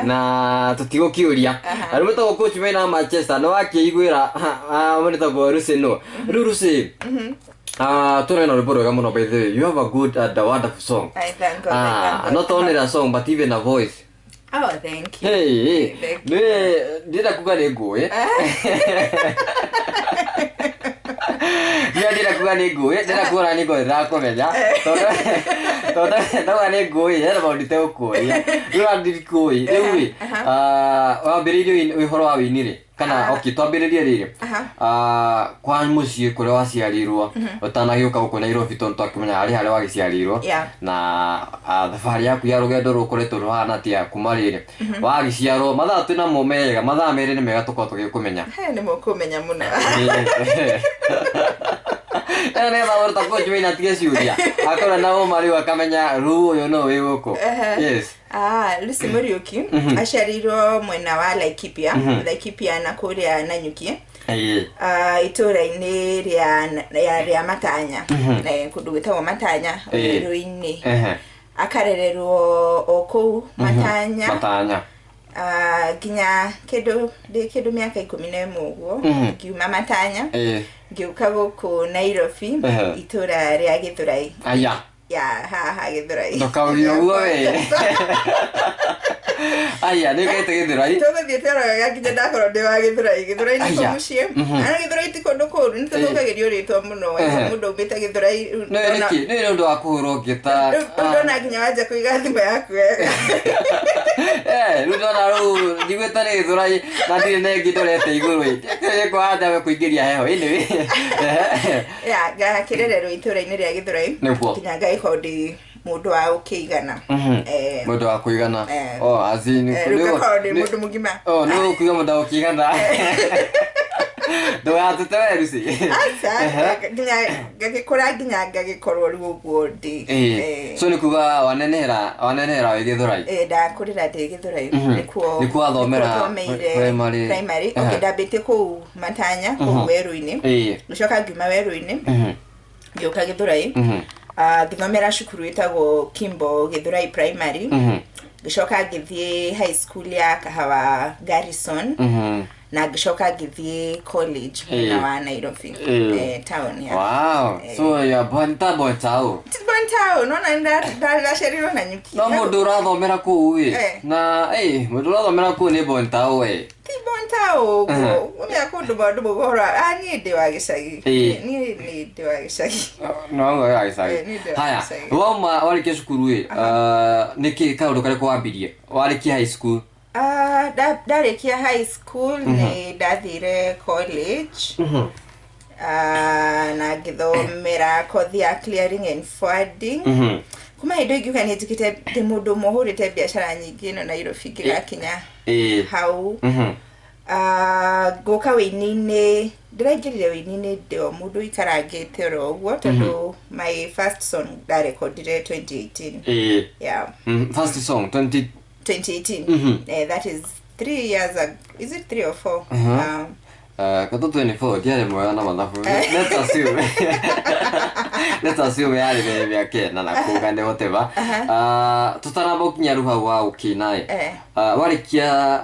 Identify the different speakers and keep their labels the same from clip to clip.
Speaker 1: Na tũtigũkĩũria. Rĩu mũtagwo coach mena Manchester nĩ wakĩiguĩra mũtagwo Lucy no. Rĩu Lucy, tũrĩ na rwĩmbo rwega mũno. By the way, you have a good and a wonderful song.
Speaker 2: I thank God, I thank God.
Speaker 1: Not only a song but even a voice.
Speaker 2: Oh, thank you.
Speaker 1: Hey, hey.
Speaker 2: Thank you.
Speaker 1: Nĩ ndĩrenda kuga nĩ ngũĩ. Nĩ ndĩrenda kuga nĩ ngũĩ, ndĩrenda kuona nĩ ngũĩ ndĩrakũmenya. Tondũ ndauga nĩ ngũĩ, hena maũndũ itegũkũria. Rĩu ona ndirikũĩ. Rĩu ĩ, wambĩrĩirie ũhoro wa wĩini rĩ? Kana okay, twambĩrĩrie rĩrĩ. Kwa mũciĩ kũrĩa waciarĩirwo ũtanagĩũka gũkũ Nairobi, tondũ twakĩmenya harĩ harĩa wagĩciarĩirwo na thabarĩ yaku ya rũgendo rũkoretwo rũhana atĩa kuma rĩrĩ wagĩciarwo? Mathaa twĩ namo mega, mathaa 2 nĩ mega tũkorwo tũgĩkũmenya.
Speaker 2: He, nĩ mũkũmenya mũno.
Speaker 1: Ĩno nĩgetha mũndũ ta coach wĩna atige ciũria akorwo na ũma rĩu akamenya rĩu ũyũ no wĩ gũkũ. Yes.
Speaker 2: Ah, Lucy Muriuki aciarĩirwo mwena wa Laikipia, Laikipia na kũrĩa Nanyuki. Itũũra-inĩ rĩa Matanya. Kũndũ gwĩtagwo Matanya, werũ-inĩ. Akarererwo o kũu Matanya.
Speaker 1: Matanya.
Speaker 2: Nginya kĩndũ ndĩ kĩndũ mĩaka 11 ũguo ngiuma Matanya, ngĩũka gũkũ Nairobi, itũũra rĩa Gĩthũrai.
Speaker 1: Aya.
Speaker 2: Ya haha Gĩthũrai.
Speaker 1: Ndũkauge ũguo we. Aya, nĩ ũkaĩte Gĩthũrai.
Speaker 2: Tũgũthiĩ twĩrogaga nginya ndakorwo ndĩ wa Gĩthũrai. Gĩthũrai nĩkuo
Speaker 1: Aya.
Speaker 2: mũciĩ. Ana Gĩthũrai ti kũndũ kũũru, nĩ tũthũkagĩrio rĩtwa mũno. Mũndũ aumĩte Gĩthũrai rĩu
Speaker 1: Nĩ nĩkĩ? Nĩ ũndũ wa kũhũrwo ngĩta.
Speaker 2: Rĩu ndona nginya wanja kũiga thimũ yaku wega.
Speaker 1: Rĩu ndona rĩu njiguĩte nĩ Gĩthũrai na ndirĩ na ĩngĩ ndorete igũrũ ĩ. Nĩ kwanja kũingĩria heho. Anyway.
Speaker 2: Ya ngakĩrererwo itũũra-inĩ rĩa Gĩthũrai nginya ngagĩkorwo ndĩ mũndũ wa gũkĩigana.
Speaker 1: Mũndũ wa kũigana. Oh, as in
Speaker 2: Rĩu ngakorwo ndĩ mũndũ mũgima.
Speaker 1: Oh, nĩ ũkuga mũndũ wa gũkĩigana. Ndũgatũte we Lucy.
Speaker 2: Aca, nginya ngagĩkũra nginya ngagĩkorwo rĩu ũguo ndĩ.
Speaker 1: So nĩ kuga wanenehera wĩ Gĩthũrai.
Speaker 2: Ndakũrĩra ndĩ Gĩthũrai. Nĩkuo
Speaker 1: Nĩkuo wathomera
Speaker 2: nĩkuo thomeire
Speaker 1: primary.
Speaker 2: Primary. Okay, ndambĩtie kũu Matanya, kũu werũ-inĩ. Ngĩcoka ngiuma werũ-inĩ, ngĩũka Gĩthũrai. Ngĩthomera cukuru ĩtagwo Kimbo Gĩthũrai Primary. Ngĩcoka ngĩthiĩ high school ya Kahawa Garrison na ngĩcoka ngĩthiĩ college mwena wa Nairobi, town ya
Speaker 1: Wow. So you are born ta born town.
Speaker 2: Ti born town, nona ndaciarirwo na nyuki.
Speaker 1: No mũndũ ũrathomera kũu ĩ. Na mũndũ ũrathomera kũu nĩ born town ĩ.
Speaker 2: Ti born town ũguo ũmenya kũndũ maũndũ mũhoro. Niĩ ndĩ wa gĩcagi. Niĩ nĩ ndĩ wa gĩcagi.
Speaker 1: No wa gĩcagi.
Speaker 2: Niĩ ndĩ wa
Speaker 1: Haya,
Speaker 2: gĩcagi.
Speaker 1: wauma warĩkia cukuru ĩ, nĩkĩ kaũndũ karĩkũ wambirie? Warĩkia high school.
Speaker 2: Ndarĩkia high school nĩ ndathire college. Na ngĩthomera kothi ya clearing and forwarding. Kuma hĩndĩ ĩyo ingiuga nĩ njĩkĩte ndĩ mũndũ ũmwe ũhũrĩte biacara nyingĩ ĩno Nairobi ngĩgakinya hau. Ngũka wĩini-inĩ, ndĩraingĩrire wĩini-inĩ ndĩ o mũndũ ũikarangĩte oro ũguo tondũ my first song ndarekondire 2018. Yeah.
Speaker 1: First song 20
Speaker 2: 2018. That is 3 years ago. Is it three or four?
Speaker 1: Kato 24 ndiarĩ mwega na mathabu. Let's assume yarĩ mbere mĩaka 4 na kuga nĩ whatever. Tũtaramba gũkinya rĩu hau wa gũkĩina ĩ. Warĩkia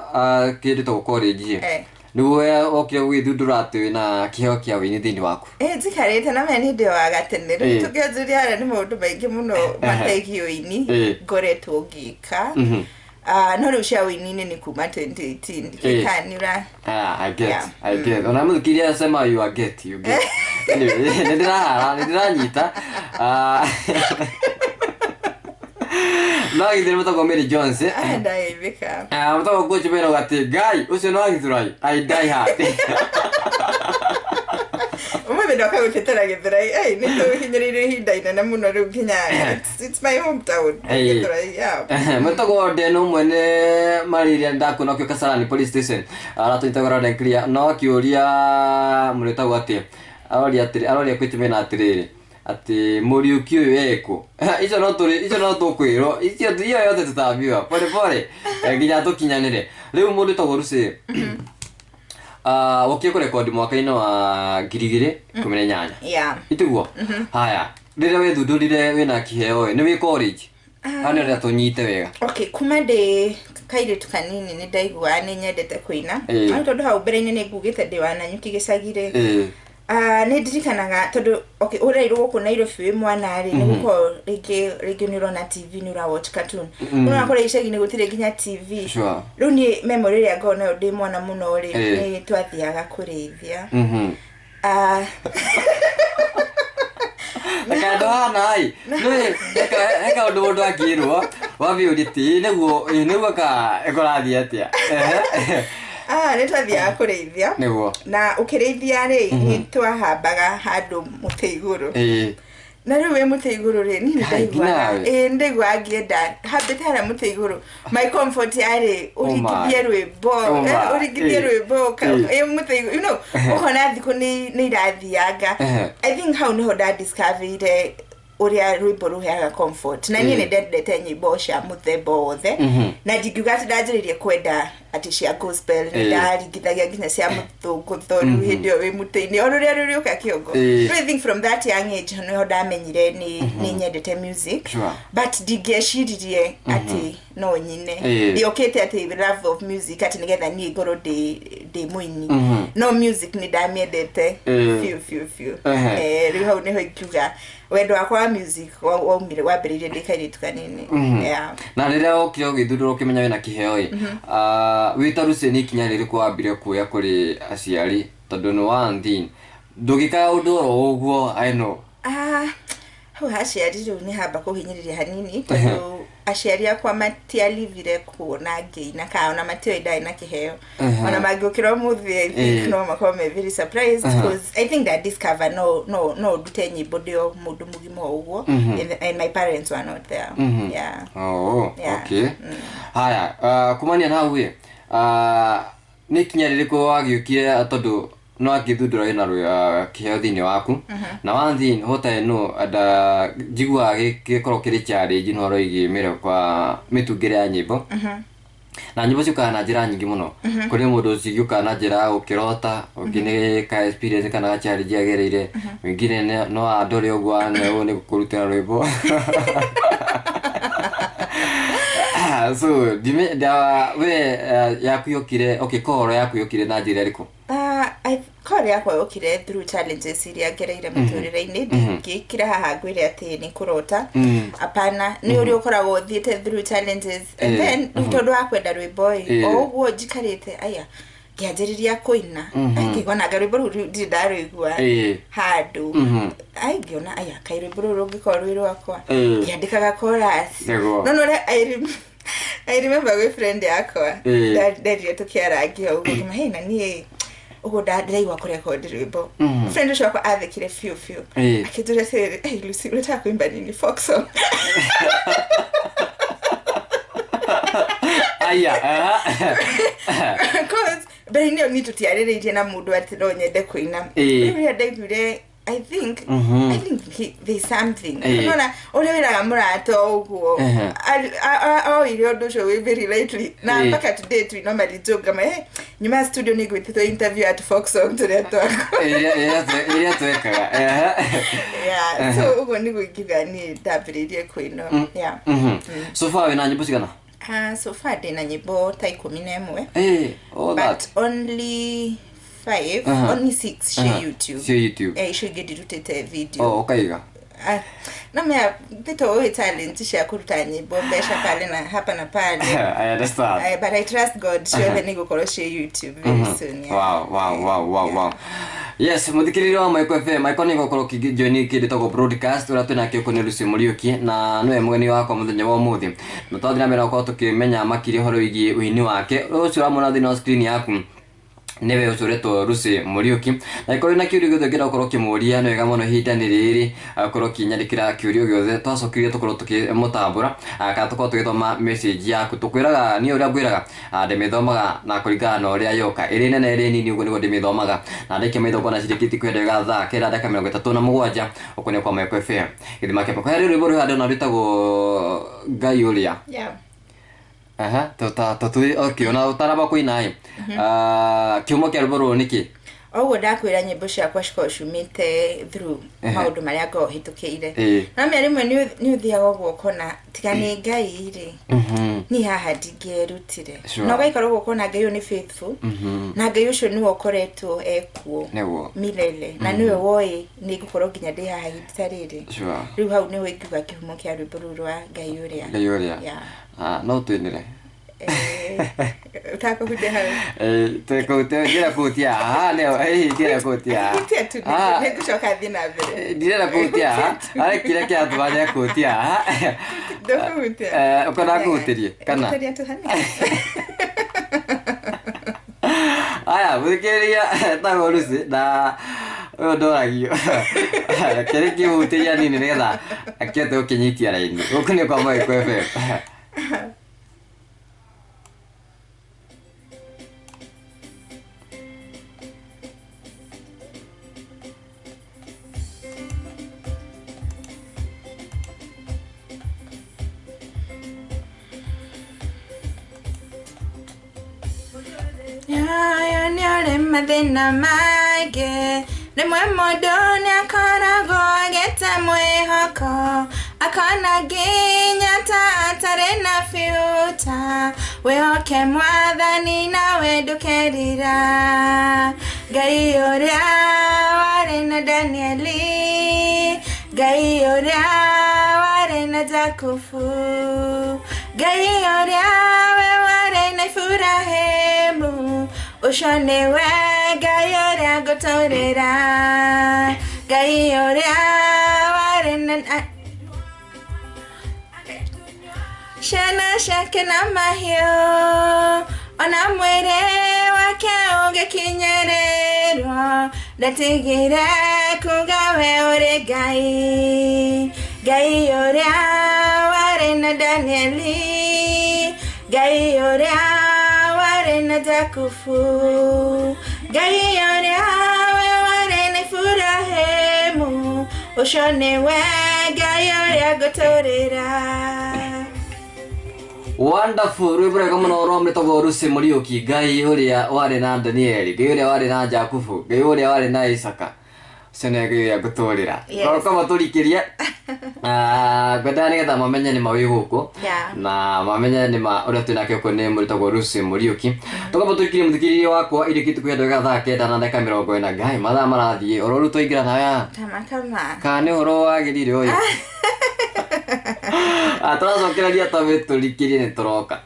Speaker 1: kĩndũ ta college ĩ. Nĩguo wokire gwĩthundũra atĩ wĩna kĩheo kĩa wĩini thĩinĩ waku.
Speaker 2: Njikarĩte na menya nĩ ndĩ wa gatene. Rĩu tũngĩanjĩria harĩa nĩ maũndũ maingĩ mũno mategiĩ ũini ngoretwo ngĩka. No rĩu cia ũini-inĩ nĩ kuma 2018. Ndikĩĩ kana nĩ ũra
Speaker 1: Ah, I get, I get. Ona mũthikĩria sema you are get, you get. Anyway, nĩ ndĩrahara, nĩ ndĩranyita. No githĩ mũtagwo Mary Jones.
Speaker 2: Ndageithĩka.
Speaker 1: Mũtagwo coach mena atĩ Ngai ũcio no Gĩthũrai. I die hard.
Speaker 2: Ũmũthĩ ndoka gũtetera Gĩthũrai. Ei, nĩ tũhinyĩrĩirio ihinda inene mũno rĩu nginya it's my hometown. Gĩthũrai, yeah.
Speaker 1: Mwĩtagwo Ndeno mwene Mariria ndakuona ũkĩũka Kasarani police station aratũnyita loud and clear no akĩũria mũrĩtagwo atĩ aroria atĩrĩ aroria coach mena atĩrĩrĩ atĩ Mũriũki ũyũ ekũ icio no tũrĩ icio no tũkwĩrwo icio iyo yothe tũtambiwa pole pole nginya tũkinyanĩre. Rĩu mũndũ wĩtagwo Lucy, wokire kũrekondi mwaka-inĩ wa 2018. Itiguo? Haya, rĩrĩa wethundũrire wĩna kĩheo ĩ nĩ wĩ college? Hau nĩ ũrĩa tũnyite wega.
Speaker 2: Okay, kuma ndĩ kairĩtu kanini nĩ ndaiguaga nĩ nyendete kũina. No tondũ hau mbere-inĩ nĩ ngugĩte ndĩ wa Nanyuki gĩcagi-rĩ, nĩ ndirikanaga tondũ okay, ũreirwo gũkũ Nairobi wĩ mwana rĩ, nĩ gũkorwo rĩngĩ rĩngĩ nĩ ũrona TV, nĩ ũra watch cartoon. Ũrona kũrĩa icagi-inĩ gũtirĩ nginya TV. Rĩu niĩ memory ĩrĩa ngoragwo nayo ndĩ mwana mũno rĩ, nĩ twathiaga kũrĩithia.
Speaker 1: Reke ndũhana ĩ nĩ he kaũndũ mũndũ angĩrwo wambie ũrĩti nĩguo ĩ, nĩguo ka kũrathiĩ atĩa. Ehe.
Speaker 2: Nĩ twathiaga kũrĩithia. Na ũkĩrĩithia rĩ, nĩ twahambaga handũ mũtĩ igũrũ. Na rĩu wĩ mũtĩ igũrũ rĩ, niĩ nĩ
Speaker 1: Hai,
Speaker 2: ndaiguaga,
Speaker 1: nginya
Speaker 2: ĩ, nĩ ndaiguaga ngĩenda hambĩte harĩa mũtĩ igũrũ. My comfort yarĩ
Speaker 1: Oh my.
Speaker 2: ũringithie rwĩmbo,
Speaker 1: Oh my.
Speaker 2: ũringithie rwĩmbo, ĩ mũtĩ igũrũ, you know, ũkona thikũ nĩ irathianga. I think hau nĩho ndadiscoverire ũrĩa rwĩmbo rũheaga comfort. Na niĩ nĩ ndendete nyĩmbo cia mũthemba wothe. Na ndingiuga atĩ ndanjĩrĩirie kwenda atĩ cia gospel, nĩ ndaringithagia nginya cia mũthũngũtho rĩu hĩndĩ ĩyo wĩ mũtĩ-inĩ, o rũrĩa rũrĩũka kĩongo. So I think from that young age nĩho ndamenyire nĩ nyendete music. But ndingĩeciririe atĩ no nyine. Yũkĩte atĩ love of music atĩ nĩgetha niĩ ngorwo ndĩ mũini. No music nĩ ndamĩendete biũ biũ biũ. Rĩu hau nĩho ingiuga wendo wakwa wa music waumire wambĩrĩirie ndĩ kairĩtu kanini. Yeah.
Speaker 1: Na rĩrĩa wokire ũgĩthundũra ũkĩmenya wĩna kĩheo ĩ, wĩ ta Lucy nĩ ikinya rĩrĩkũ wambire kuoya kũrĩ aciari, tondũ nĩ one thing ndũngĩkaga ũndũ oro ũguo, I know.
Speaker 2: Hau ha aciari rĩu nĩ hamba kũhinyĩrĩria hanini, tondũ aciari akwa matialivire kuona ngĩina kana ona matioĩ ndarĩ na kĩheo. Ona mangĩũkĩra ũmũthĩ, I think no makorwo me very surprised, because I think that discover no ndute nyĩmbo ndĩ o mũndũ mũgima o ũguo, and my parents were not there. Yeah.
Speaker 1: Oh,
Speaker 2: Yeah.
Speaker 1: okay. Haya, kumania na hau ĩ, nĩ ikinya rĩrĩkũ wagĩũkire, tondũ no angĩthundũra wĩna kĩheo thĩinĩ waku? Na one thing hote no anda njiguaga gĩkorwo kĩrĩ challenge no ũhoro wĩgiĩ mĩreko kwa mĩtungĩre ya nyĩmbo. Na nyĩmbo ciũkaga na njĩra nyingĩ mũno. Kũrĩ mũndũ cigĩũkaga na njĩra ya gũkĩrota, ũngĩ nĩ ka experience kana ga challenge agereire, wengine no andore ũguo ane ũũ nĩ gũkũrutĩra rwĩmbo. So, ndime, nda, we, yaku yokire, okay, kohoro yaku yokire na njĩra ĩrĩkũ?
Speaker 2: Call yakwa yokire through challenges iria ngereire mũtũrĩre-inĩ. Ndingĩkira haha ngwĩre atĩ nĩ kũrota. Hapana, nĩ ũrĩa ũkoragwo ũthiĩte through challenges. And then, rĩu tondũ wa kwenda rwĩmbo ĩ, o ũguo njikarĩte, aya, ngĩanjĩrĩria kũina. Ai, ngĩigua nanga rwĩmbo rũu ndirĩ ndarũigua handũ. Ai, ngĩona, aya, kaĩ rwĩmbo rũrũ rũngĩkorwo rwĩ rwakwa. Ngĩandĩkaga chorus. No, no, I remember gwĩ friend yakwa. Nderire tũkĩarangia ũguo, ngĩma, hey, na niĩ ũguo ndĩraigua kũrekondi rwĩmbo. Friend ũcio wakwa athekire biũ biũ. Akĩnjũria atĩrĩrĩ, hey, Lucy, unataka kuimba nini? Folk song.
Speaker 1: Aya, aha.
Speaker 2: Because mbere-inĩ ĩyo niĩ tũtiarĩrĩirie na mũndũ atĩ no nyende kũina. Rĩu rĩrĩa ndaiguire, I think, I think there's something. Unaona, ũrĩa wĩraga mũrata ũguo, oire ũndũ ũcio wĩ very lightly. Na mpaka today tu normally joke kama, hey, nyuma ya studio nĩ ngwĩtĩtwo interview at folk song tũrĩa twakwa.
Speaker 1: Ĩrĩa twekaga.
Speaker 2: Yeah, so ũguo nĩguo ingiuga niĩ ndambĩrĩirie kũina. Yeah.
Speaker 1: So far wĩna nyĩmbo cigana?
Speaker 2: So far ndĩna nyĩmbo ta 11.
Speaker 1: All
Speaker 2: But
Speaker 1: that.
Speaker 2: only 5, only 6 cia YouTube.
Speaker 1: Cia YouTube.
Speaker 2: Icio ingĩ ndirutĩte video.
Speaker 1: Oh, ũkaiga.
Speaker 2: No mea Peter ũĩ talent cia kũruta nyĩmbo mbeca pale na hapa na pale.
Speaker 1: I understand.
Speaker 2: But I trust God ciothe nĩ gũkorwo ciĩ YouTube very soon. Yeah.
Speaker 1: Wow, wow, wow, wow, wow. Yes, mũthikĩrĩria wa Michael FM, Michael nĩ gũkorwo ũkĩjoin kĩndũ gĩtagwo broadcast ũrĩa twĩnake ũkũ nĩ Lucy Mũriũki na nĩwe mũgeni wakwa mũthenya wa ũmũthĩ. Na twathiĩ na mbere na gũkorwo tũkĩmenya makĩria ũhoro wĩgiĩ ũini wake. Ũcio ũramwona thĩinĩ wa screen yaku nĩwe ũcio ũretwo Lucy Mũriũki. Na ĩkorwo wĩna kĩũria gĩothe ũngĩenda gũkorwo ũkĩmũria, nĩ wega mũno ihinda nĩ rĩrĩ, ũkorwo ũkĩnyandĩkĩra kĩũria gĩothe, twacokirie tũkorwo tũkĩmũtambũra, kana tũkorwo tũgĩthoma message yaku. Tũkwĩraga, niĩ ũrĩa ngwĩraga, ndĩmĩthomaga na kũringana na ũrĩa yoka, ĩrĩ nene ĩrĩ nini, ũguo nĩguo ndĩmĩthomaga. Na ndaikia maitho ngona cirĩkĩtie kwenda wega thaa kenda ndagĩka mĩrongo ĩtatũ na mũgwanja, ũguo nĩ kwa Michael FM. Gĩthima kĩa Michael. Harĩ rwĩmbo rũrĩa ndĩrona rwĩtagwo Ngai ũrĩa.
Speaker 2: Yeah.
Speaker 1: Aha, okay, ona ũtaramba kũina ĩ. Kĩhumo kĩa rwĩmbo rũrũ nĩkĩ?
Speaker 2: Oguo ndakwĩra nyĩmbo ciakwa cikoragwo ciumĩte through maũndũ marĩa ngoragwo hĩtũkĩire. No mĩa rĩmwe nĩ ũthiaga ũguo ũkona tiga nĩ Ngai rĩ, niĩ haha ndingĩerutire. Na ũgaikara ũguo ũkona Ngai ũyũ nĩ faithful, na Ngai ũcio nĩwe ũkoretwo ekuo milele, na nĩwe woĩ nĩ ngũkorwo nginya ndĩ haha ihinda ta rĩrĩ. Rĩu hau nĩho ingiuga kĩhumo kĩa rwĩmbo rũu rwa Ngai ũrĩa.
Speaker 1: Ngai ũrĩa. No twĩnĩre.
Speaker 2: Ũtakũhutia hau.
Speaker 1: Ndĩrenda kũhutia haha, ndĩrenda kũhutia haha.
Speaker 2: Hutia tu, nĩngũcoka thiĩ na mbere.
Speaker 1: Ndĩrenda kũhutia haha, arĩ kĩrĩa kĩratũma njage kũhutia haha.
Speaker 2: Ndũkũhutia.
Speaker 1: Ũkwenda ngũhutĩrie kana?
Speaker 2: Hutĩria tu hanini.
Speaker 1: Aya, mũthikĩrĩria etagwo Lucy na ũyũ ndoragio. Kĩrĩ kĩhutĩria nini nĩgetha akĩhote gũkĩnyitia raini. Gũkũ nĩ kwa Mũgĩkũ FM.
Speaker 2: Aya nĩ arĩ mathĩna maingĩ, rĩmwe mũndũ nĩakoragwo agĩte mwĩhoko, akona nginya ta atarĩ na future. Wĩhoke Mwathani nawe ndũkerira. Ngai ũrĩa warĩ na Danieli, Ngai ũrĩa warĩ na Jakubu, Ngai ũrĩa we warĩ na Iburahĩmu, ũcio nĩwe Ngai ũrĩa ngũtũrĩra. Ngai ũrĩa warĩ na ciana ciake na mahiũ, ona mwĩrĩ wake ũgĩkinyĩrĩrwo, ndatigire kuga we ũrĩ Ngai. Ngai ũrĩa warĩ na Danieli, Ngai ũrĩa warĩ na Jakubu, Ngai ũrĩa we warĩ na Iburahĩmu, ũcio nĩwe Ngai ũrĩa ngũtũrĩra.
Speaker 1: Wonderful, rwĩmbo rwega mũno rwa mũrĩtagwo Lucy Mũriũki. Ngai ũrĩa warĩ na Danieli, Ngai ũrĩa warĩ na Jakubu, Ngai ũrĩa warĩ na Isaka, ũcio nĩwe Ngai ũrĩa ngũtũrĩra. Kama tũrikĩrie, ngwendaga nĩgetha mamenye nĩ ma wĩ gũkũ, na mamenye nĩ ma ũrĩa twĩ nake gũkũ nĩ mũrĩtagwo Lucy Mũriũki. Tũkamba tũrikĩrie mũthikĩrĩria wakwa irĩkĩtie kũhĩa ndagĩka thaa 9 na ndagĩka 40. Ngai, mathaa marathiĩ oro rĩu twaingĩra nawe haha.
Speaker 2: Kama kama.
Speaker 1: Kana nĩ ũhoro wagĩrire ũyũ? Tũracokereria twambe tũrikĩrie nĩ tũroka.